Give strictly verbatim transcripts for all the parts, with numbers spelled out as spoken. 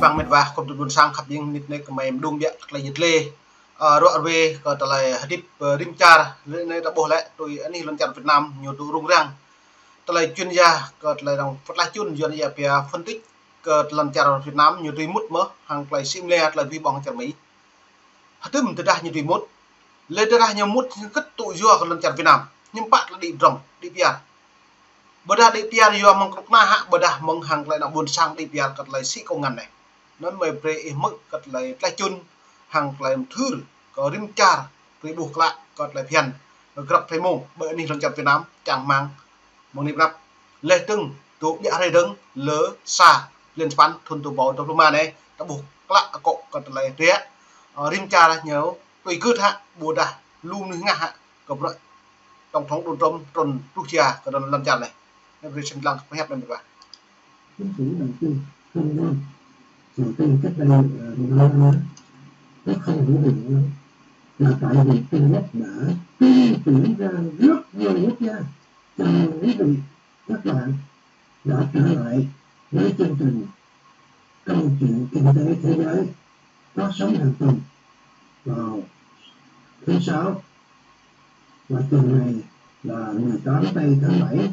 Abang met wa khŏm tŭ ƀuôn sang khăp jing mơnit anai kơmơi mơđung biă kơ tơlơi yit lê. Ơ, ruă ruê kơ tơlơi hơdip, ơ, rĭm čar, lĕ anai ta ƀuh lĕ tui anih lŏn čar Việt Nam ñu tŭ rŭng răng. Tơlơi chuyên gia kơ tơlơi arăng pơtlaih čun yuan ia pia phân tích kơ lŏn čar Việt Nam ñu tui mŭt mơ̆ hăng tơlơi sĭ mlĕ tơlơi abih bang čar Mi. Hơdôm tơdah ñu tui mŭt, lĕ tơdah ñu mŭt hơget tŭ yua kơ lŏn čar Việt Nam, hiư̆m pă tơlơi đĭ drŏng, đĭ piar. Ƀôdah đĭ piar yua mơ̆ng kơnuk kơna hă, ƀôdah mơ̆ng hăng tơlơi ană ƀuôn sang đĭ piar kơ tơlơi sĭ kông ngăn anai. Anŭn mơi brơi ih hmư̆ kơ tơlơi tlaih čun hăng tơlơi mơthưr kơ rĭm čar, brơi ƀuh klă kơ tơlơi phiăn, kơ grăp tơlơi mông, ƀơi anih lŏn čar Việt Nam, čang rơmang mơ̆ng anai pơnăp. Laih dơ̆ng, tŭ biă hrơi dơ̆ng, lơ sa blan sapăn thŭn dua rơbâo dua pluh rơma anai, ta ƀuh klă akŏ kơ tơlơi hơdră, ơ, rĭm čar ñu tui gưt hă, ƀôdah lu mơnuih hơngah hă, kơ bruă tổng thống Donald Trump trŭn truh jia kơ lŏn čar anai. Anai brơi sem lăng kơ pơhiăp anai mơ̆n wa. Chính phủ đầu tư công nhân đầu tư cách đây, ờ, mười lăm năm đó, nó không hữu hiệu nữa, là tại vì Trung Quốc đã tin tưởng rằng rất nhiều quốc gia, chào mừng quý vị, các bạn đã trở lại với chương trình câu chuyện kinh tế thế giới phát sóng hàng tuần vào thứ sáu, và tuần này là mười tám tây tháng bảy.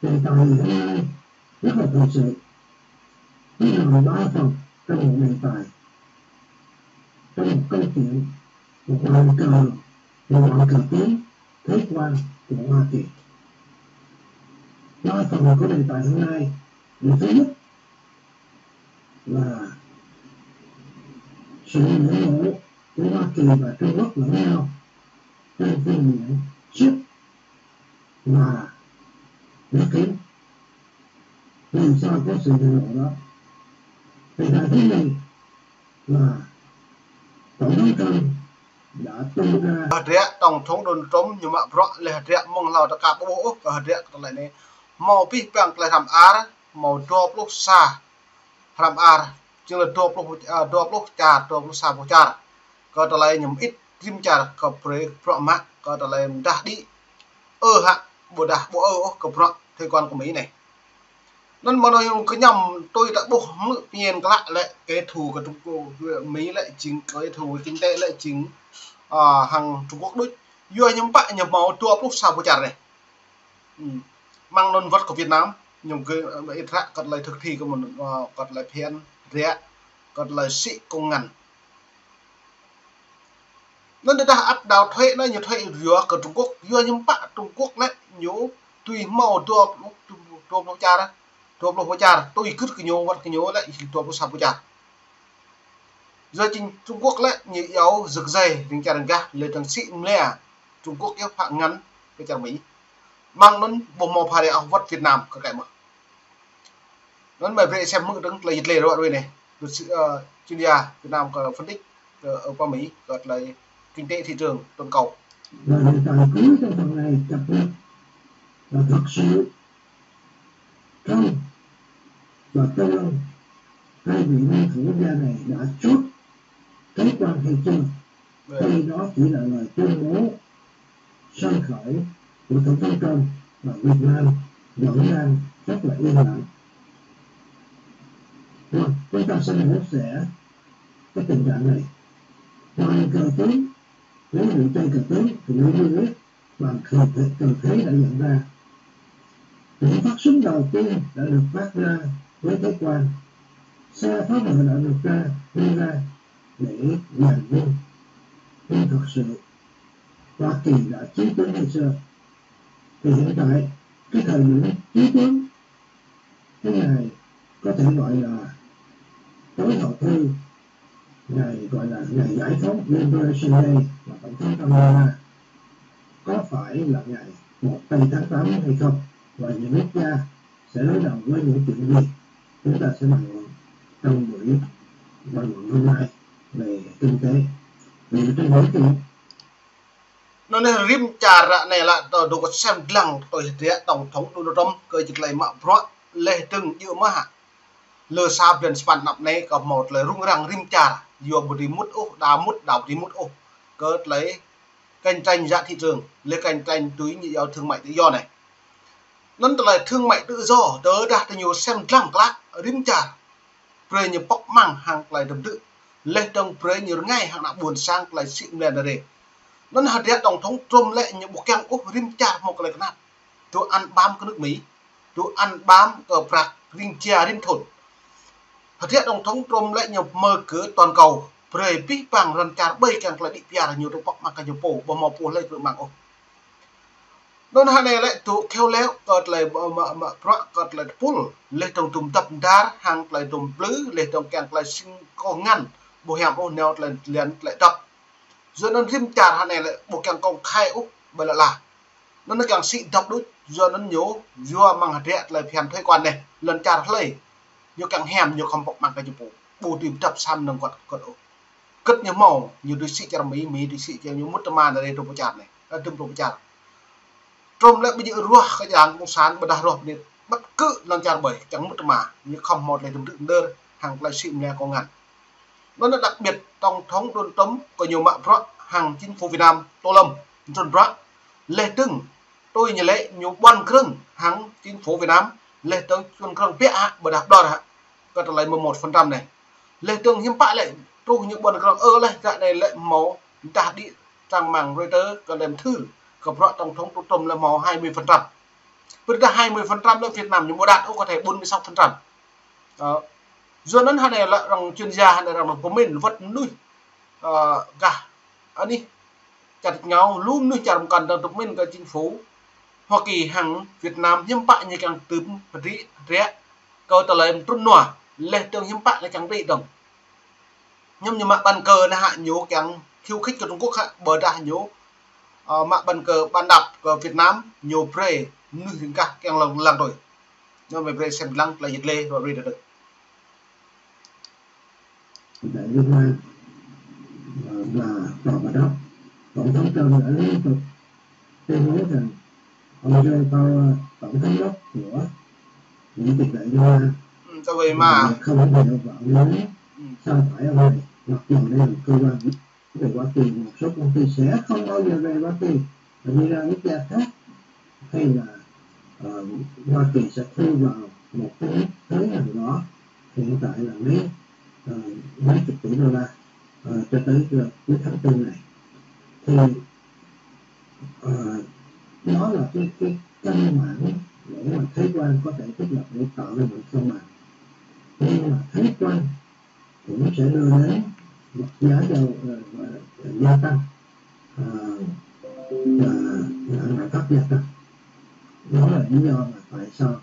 Đề tài ngày hôm nay rất là thời sự. Nó nằm ba phần trong một đề tài, trong một câu chuyện, một bàn cờ, một bàn cờ tướng thế quan của Hoa Kỳ. Ba phần của đề tài hôm nay, điều thứ nhất là sự ngưỡng mộ của Hoa Kỳ và Trung Quốc lẫn nhau trên phương diện sắt và nước Ý. Làm sao có sự ngưỡng mộ đó? Thì tại thứ này là Tổng thống Trump đã tung ra. Hơdră tổng thống Donald Trump ñu mă bruă lĕ hơdră mơ̆ng hlâo ta aka ƀu ƀuh ôh kơ hơdră kơ tơlơi anai. Hmâo abih bang tơlơi hrăm ar, hmâo dua pluh sa hrăm ar, jing lĕ dua pluh, ơ, dua pluh čar, dua pluh sa boh čar. Kơ tơlơi ñu mơit rĭm čar kơ brơi bruă mă, kơ tơlơi mơdah đĭ. Ơ hă, ƀôdah ƀu ơ ôh kơ bruă thuế quan kơ Mi anai. Anŭn mơ̆n ñu kơñăm tui ta ƀuh hmư̆ pơñen klă lĕ kẻ thù kơ Trung Quốc, Mi lĕ jing kẻ thù kinh tế lĕ jing, ơ, hăng Trung Quốc đôč. Yua hiư̆m pă ñu hmâo dua pluh sa boh čar anai. Ư. Mơ̆ng anŭn wơ̆t kơ Việt Nam, ñu kơ, ơ, ƀơi hră kơ tơlơi thực thi kơ mơ̆n, ơ, kơ tơlơi phiăn, hơdră, kơ tơlơi sĭ kông ngăn. Anŭn tơdah ăt đao thuế anai ñu thuế yua kơ Trung Quốc, yua hiư̆m pă Trung Quốc lĕ ñu tui hmâo dua pluh, dua pluh čar, dua pluh boh čar, tui gưt kơ ñu, wơ̆t kơ ñu lĕ dua pluh sa boh čar. Yua jing Trung Quốc lĕ ñu iâu rơ̆k rơ̆i, rĭng čar rơ̆ng gah, lĕ tơng sĭ mlĕ, Trung Quốc yơh phă ngăn kơ čar Mi. Mơ̆ng anŭn ƀu hmâo phara ôh wơ̆t Việt Nam kơ kĕ mơ̆. Anŭn mơi brơi sem hmư̆ dơ̆ng tơlơi yit lê ruă ruê anai. Luật sư, ơ, chuyên gia Việt Nam kơ phân tích kơ, ơ, pơ Mi kơ tơlơi kinh tế thị trường toàn cầu. Và đề tài cuối trong phần này cập nhật là thật sự Trump và Tô Lâm, hai vị nguyên thủ quốc gia này đã chốt cái quan hay chưa? Hay đó chỉ là lời tuyên bố sơ khởi của Tổng thống Trump và Việt Nam vẫn đang rất là yên lặng. Rồi, chúng ta sẽ mổ xẻ cái tình trạng này. Bàn cờ tướng, ví dụ chơi cờ tướng thì nó như bàn cờ, cờ thế đã nhận ra. Những phát súng đầu tiên đã được phát ra với thế quan. Xe pháo bự đã được ra, đưa ra để dàn quân. Nhưng thật sự Hoa Kỳ đã chiếm tướng hay chưa? Thì hiện tại cái thời điểm chiếm tướng, cái ngày có thể gọi là tối hậu thư, ngày gọi là ngày giải phóng Liberation Day mà Tổng thống Trump đưa ra, có phải là ngày một tây tháng tám hay không? Và những quốc gia sẽ đối đầu với những chuyện gì? Chúng ta sẽ bàn luận trong buổi bàn luận hôm nay về kinh tế. Vì trong buổi chuyện Anŭn anai rĭm čar ră anai lĕ ta dŏ kơ sem lăng tui hơdră tổng thống Donald Trump kơ jing tơlơi mă bruă laih dơ̆ng djơ̆ mơ̆ hă. Lơ sa blan sapăn anăp anai kơ hmâo tơlơi rŭng răng rĭm čar, yua ƀu dưi mŭt ôh, đa mŭt, đa ƀu dưi mŭt ôh kơ tơlơi cạnh tranh giá thị trường, lĕ cạnh tranh tui ñu iâu thương mại tự do anai. Anŭn tơlơi thương mại tự do, tơdah ta ñu sem lăng klă rĭm čar brơi ñu pŏk amăng hăng tơlơi tơm dư. Laih dơ̆ng brơi ñu rơngai hăng ană ƀôn sang tơlơi sĭ mơlĕ ană rê. Anŭn hơdră tổng thống Trump lĕ ñu ƀu kiăng ôh rĭm čar hmâo tơlơi kơnap. Dŏ ăn bam kơ nước Mỹ, dŏ ăn bam kơ prăk ring jia rĭm thŭn. Hơdră tổng thống Trump lĕ ñu mơ̆ kơ toàn cầu, brơi pih pang lŏn čar ƀơi kiăng tơlơi đĭ piar ñu dŏ pŏk amăng kơ ñu pô, ƀu hmâo pô hlơi brơi amăng ôh. Anŭn hơnai lĕ dŏ kheo leo kơ tơlơi mă, mă, mă bruă kơ tơlơi tơpul, laih dơ̆ng dŭm dăp dar, hăng tơlơi dŭm plư, laih dơ̆ng kiăng tơlơi sĭ kông ngăn, ƀu hiam ôh nao tơlơi lian tơlơi dăp. Yua anŭn rĭm čar hơnai lĕ ƀu kiăng công khai ôh ƀơi lŏn ala. Anŭn kiăng sĭ dăp đôč, yua anŭn ñu, yua amăng hơdră tơlơi phiăn thuế quan anai, lŏn čar hlơi, ñu kiăng hiam ñu khŏm pŏk amăng kơ ñu pô. Ƀu dưi dăp sam nơ̆ng kơt kơt ôh. Kơt ñu hmâo, ñu dưi sĭ čar Mỹ, Mỹ dưi sĭ čar ñu mŭt tơma ană rê dŏ pơ čar anai, ơ, dŭm dŏ pơ čar. Trump lĕ ƀu djơ̆ ruah kơ jang cộng sản ƀôdah ruah pơnit. Bất cứ lŏn čar ƀơi, kiăng mŭt tơma, ñu khŏm hmâo tơlơi tơm dư đơr, hăng tơlơi sĭ mơlĕ kông ngăn. Anŭn đặc biệt tổng thống Donald Trump kơ ñu mă bruă hăng chính phủ Việt Nam, Tô Lâm, trŭn bruă. Laih dơ̆ng, tui ñu lĕ ñu ƀuăn krơ̆ng hăng chính phủ Việt Nam, laih dơ̆ng ƀuăn krơ̆ng biă hă, ƀôdah ƀlŏr hă, kơ tơlơi mười một phần trăm anai. Laih dơ̆ng hiư̆m pă lĕ, truh ñu ƀuăn krơ̆ng ơ laih, ră anai lĕ hmâo, dah đĭ trang mạng Reuters kơ lĕ mơthưr, kơ bruă tổng thống Trump lĕ hmâo hai mươi phần trăm. Ƀôdah hai mươi phần trăm lĕ Việt Nam ñu ƀu đăt ôh, có thể bốn mươi sáu phần trăm. Ơ, yua anŭn hơnai lĕ arăng chuyên gia, hơnai arăng pơmĭn wơ̆t mơnuih, ơ, gah anih čar ngao, lu mơnuih čar mơkăn dơ̆ng pơmĭn kơ chính phủ Hoa Kỳ hăng Việt Nam hiư̆m pă ñu kiăng tơm pơdrĭ, pơdrĭ kơ tơlơi trŭn nua, laih dơ̆ng hiư̆m pă ñu kiăng rĭ dơ̆ng. Ñu ñu mă bàn cờ anai hă, ñu kiăng khiêu khích kơ Trung Quốc hă, ƀôdah ñu, ơ, mă bàn cờ bàn đạp kơ Việt Nam, ñu brơi mơnuih ring kah kiăng lăng, lăng tui. Ñu mơ̆ brơi sem lăng tơlơi yet lê, rŏ rĭ đơ̆ng. Đại Liên bang, ờ, và Tòa Bạch Ốc. Tổng thống Trump đã liên tục tuyên bố rằng ông Joe Biden, tổng thống đốc của Mỹ Việt Đại Liên bang, ừ, tôi về mà không hề đổ vợ mới, ừ, sa thải ông này, mặc dù đây là một cơ quan của Hoa Kỳ, một số công ty sẽ không bao giờ về Hoa Kỳ và đi ra nước khác, hay là, ờ, Hoa Kỳ sẽ thu vào một cái mức thuế nào đó, hiện tại là mấy, ờ, mấy chục tỷ đô la, ờ, cho tới, ờ, cuối tháng tư này. Thì, ờ, đó là cái, cái căn bản để mà thuế quan có thể thiết lập để tạo ra sự công bằng. Nhưng mà thuế quan cũng sẽ đưa đến một giá dầu, ờ, gọi là, gia tăng, ờ, và lạm phát gia tăng. Đó là lý do mà tại sao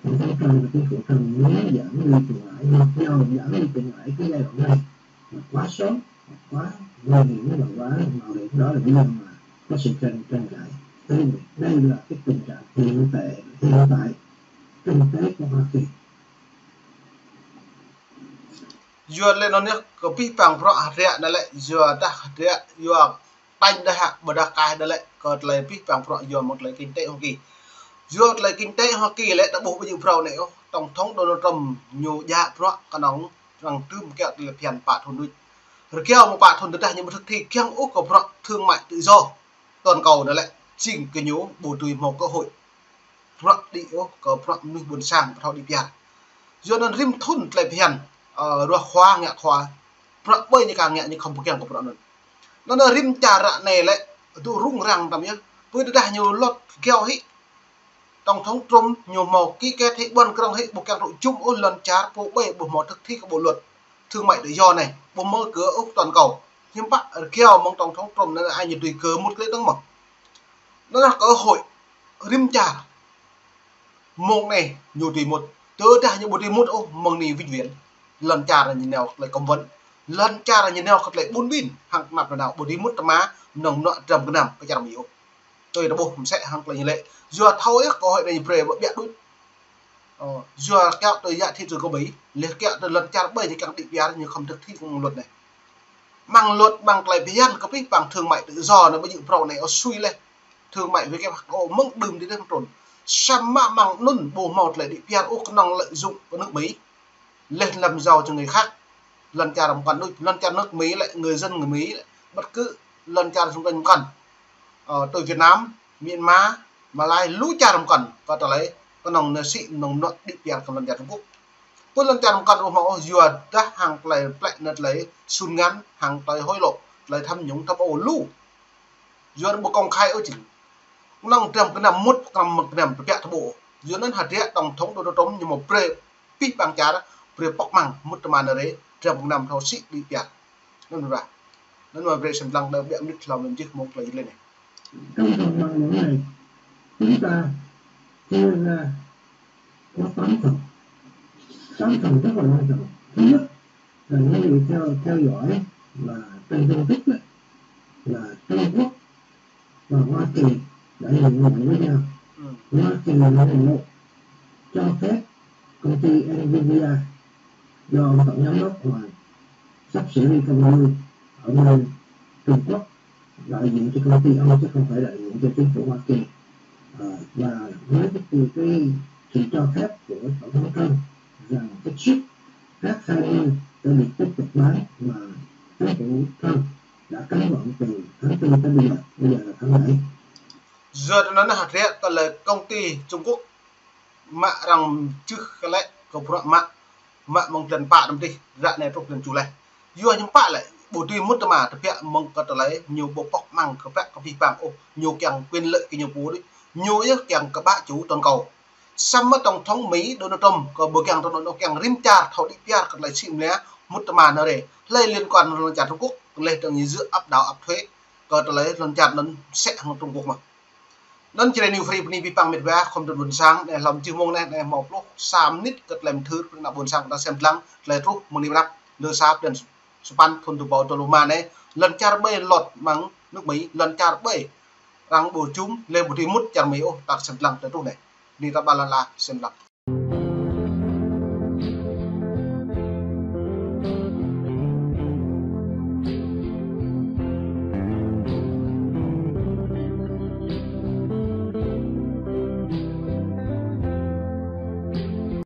Tổng thống Trump và chính phủ Trump muốn giảm ly tiền lãi, mặc dù giảm ly tiền lãi cái giai đoạn này là quá sớm, quá nguy hiểm và quá mạo hiểm. Đó là lý do mà có sự tranh, tranh cãi. Thế thì đây là cái tình trạng hiện tại, hiện tại kinh tế của Hoa Kỳ. Yua lĕ anŭn yơh, kơ pih pang bruă hơdră anai lĕ, yua dah hơdră, yua tañ dah hă, ƀôdah kai dah lĕ, kơ tơlơi pih pang bruă yua mơ̆ng tơlơi kinh tế Hoa Kỳ. Yua tơlơi kinh tế Hoa Kỳ lĕ, ta ƀuh ƀơi jơ̆ phrâo anai ôh, tổng thống Donald Trump ñu djă bruă kơnơ̆ng arăng tơm kiăng tơlơi phiăn pă thŭn đôč. Rơgao mơ̆ng pă thŭn tơdah ñu ƀu thực thi kiăng ôh kơ bruă thương mại tự do toàn cầu anai lĕ, jing kơ ñu ƀu dưi hmâo cơ hội bruă đĭ ôh kơ bruă mơnuih ƀôn sang pơthâo đĭ piar. Yua anŭn rĭm thŭn tơlơi phiăn, ơ, ruah khua ngă khua, bruă ƀơi ñu kiăng ngă ñu khŏm pơkiăng kơ bruă anŭn. Anŭn rĭm čar ră anai lĕ dŏ rŭng răng tơm yơh. Pơ tơdah ñu lŏt rơgao hĭ, tổng thống Trump ñu hmâo ký kết hĭ, ƀuăn krơ̆ng hĭ, ƀu kiăng rŭ jum ôh lŏn čar pô ƀơi ƀu hmâo thực thi kơ bộ luật thương mại tự do anai, ƀu mở cửa ôh toàn cầu. Hiư̆m pă rơgao mơ̆ng tổng thống Trump anai ai ñu tui kơ mŭt klĕ tơ̆ng mơ̆. Anŭn là cơ hội rĭm čar. Mơ̆ng anai ñu tui mŭt. Tơdah ñu ƀu tui mŭt ôh, mơ̆ng anai vĩnh viễn. Lŏn čar ñu nao kơ tơlơi cấm vận. Lŏn čar ñu nao kơ tơlơi ƀun ƀin, hăng tơnap tơnao ƀu dưi mŭt tơma, mơnơ̆ng mơnuă dram gơnam kơ čar Mi ôh. Tui ta ƀuh mơsĕ hăng tơlơi ñu lĕ. Yua thâo yơh cơ hội anai ñu brơi ƀiă đôč. Ơ, yua kiăo tui yă thị trường của Mỹ, lĕ kiăo tui lŏn čar ƀơi ñu kiăng đĭ piar ñu khŏm thực thi kơ mơ̆ng luật anai. Mơ̆ng luật, mơ̆ng tơlơi phiăn kơ pih pang thương mại tự do anai ƀơi jơ̆ phrâo anai ôh sui lĕ. Thương mại W H O mơ̆ng đưm tơdơi trŭn. Samơ̆ mơ̆ng anŭn ƀu hmâo tơlơi đĭ piar ôh, kơnơ̆ng lợi dụng của nước Mỹ. Lĕ làm giàu cho người khác. Lŏn čar mơkăn đôč, lŏn čar nước Mỹ lĕ, người dân người Mỹ lĕ, bất cứ lŏn čar xung quanh mơkăn. Ơ, tui Việt Nam, Myanmar, Malai, lu čar mơkăn, kơ tơlơi, kơnơ̆ng nao sĭ, kơnơ̆ng mơnuă đĭ piar kơ lŏn čar Trung Quốc. Ƀu lŏn čar mơkăn ôh mă ôh, yua dah hăng tơlơi plĕ anŭn tơlơi sun ngăn, hăng tơlơi hối lộ, tơlơi tham nhũng tham ô lu. Yua anŭn ƀu công khai ôh jing. Năng dram gơnam mŭt, gơnam gơnam tơbiă tơƀô. Yua anŭn hơdră tổng thống Donald Trump ñu mă brơi pih ƀang čar, brơi pŏk măng mŭt tơma nơre, dram gơnam thâo sĭ đĭ piar. Anŭn ƀu ƀah. Anŭn mă brơi sem lăng đơ ƀiă mơnit hlâo mơ̆n jih mông tơlơi jơlơi anai. Trong vòng bằng luật này, chúng ta chia ra có tám phần. Tám phần rất là quan trọng. Thứ nhất là như theo, theo dõi là trên tin tức đó, là Trung Quốc và Hoa Kỳ đã nhượng bộ với nhau. Ừ. Hoa Kỳ nhượng bộ cho phép công ty Nvidia do ông tổng giám đốc mà sắp sửa đi công du ở bên Trung Quốc, đại diện cho công ty ông chứ không phải đại diện cho chính phủ Hoa Kỳ. Ờ, và với cái, cái sự cho phép của Tổng thống Trump rằng cái chip H hai mươi sẽ được tiếp tục bán mà chính phủ Trump đã cấm vận từ tháng tư tới bây giờ, bây giờ là tháng bảy. Yua anŭn hơdră tơlơi công ty Trung Quốc mă arăng čih kơ lĕ kơ bruă mă, mă mơ̆ng blan pă năm tih, ră anai truh blan tơjuh laih. Yua hiư̆m pă lĕ, ƀu dưi mŭt tơma tơbiă mơ̆ng kơ tơlơi ñu ƀu pŏk măng kơ prăk kơ pih ƀang ôh, ñu kiăng quyền lợi kơ ñu pô đôč, ñu yơh kiăng kơ bă ču toàn cầu. Samơ̆ tổng thống Mỹ Donald Trump kơ ƀu kiăng tơnŭn ôh, kiăng rĭm čar thâo đĭ piar kơ tơlơi sĭ mơnia mŭt tơma nơre. Hlơi liên quan lŏn čar Trung Quốc, lĕ tơng ñu dưi áp đảo áp thuế kơ tơlơi lŏn čar anŭn sĕ hăng Trung Quốc mơ̆n. Anŭn čơrơni free bơni pih ƀang mĕt wa, khŏm tơdun ƀôn sang, anai hlâo jih mông anai, anai hmâo pluh sa mơnit kơ tơlơi mơthưr, pơnă ƀôn sang ta sem lăng, tơlơi truh mơ̆ng anai mơnă, lơ sa blan sapăn thŭn dua rơbâo dua pluh rơma anai, lŏn čar ƀơi lŏt mơ̆ng nước Mỹ, lŏn čar ƀơi arăng ƀu jum, lĕ ƀu dưi mŭt čar Mỹ ôh, ta sem lăng tơlơi truh anai. Bơni ta ƀă lăn ala sem lăng.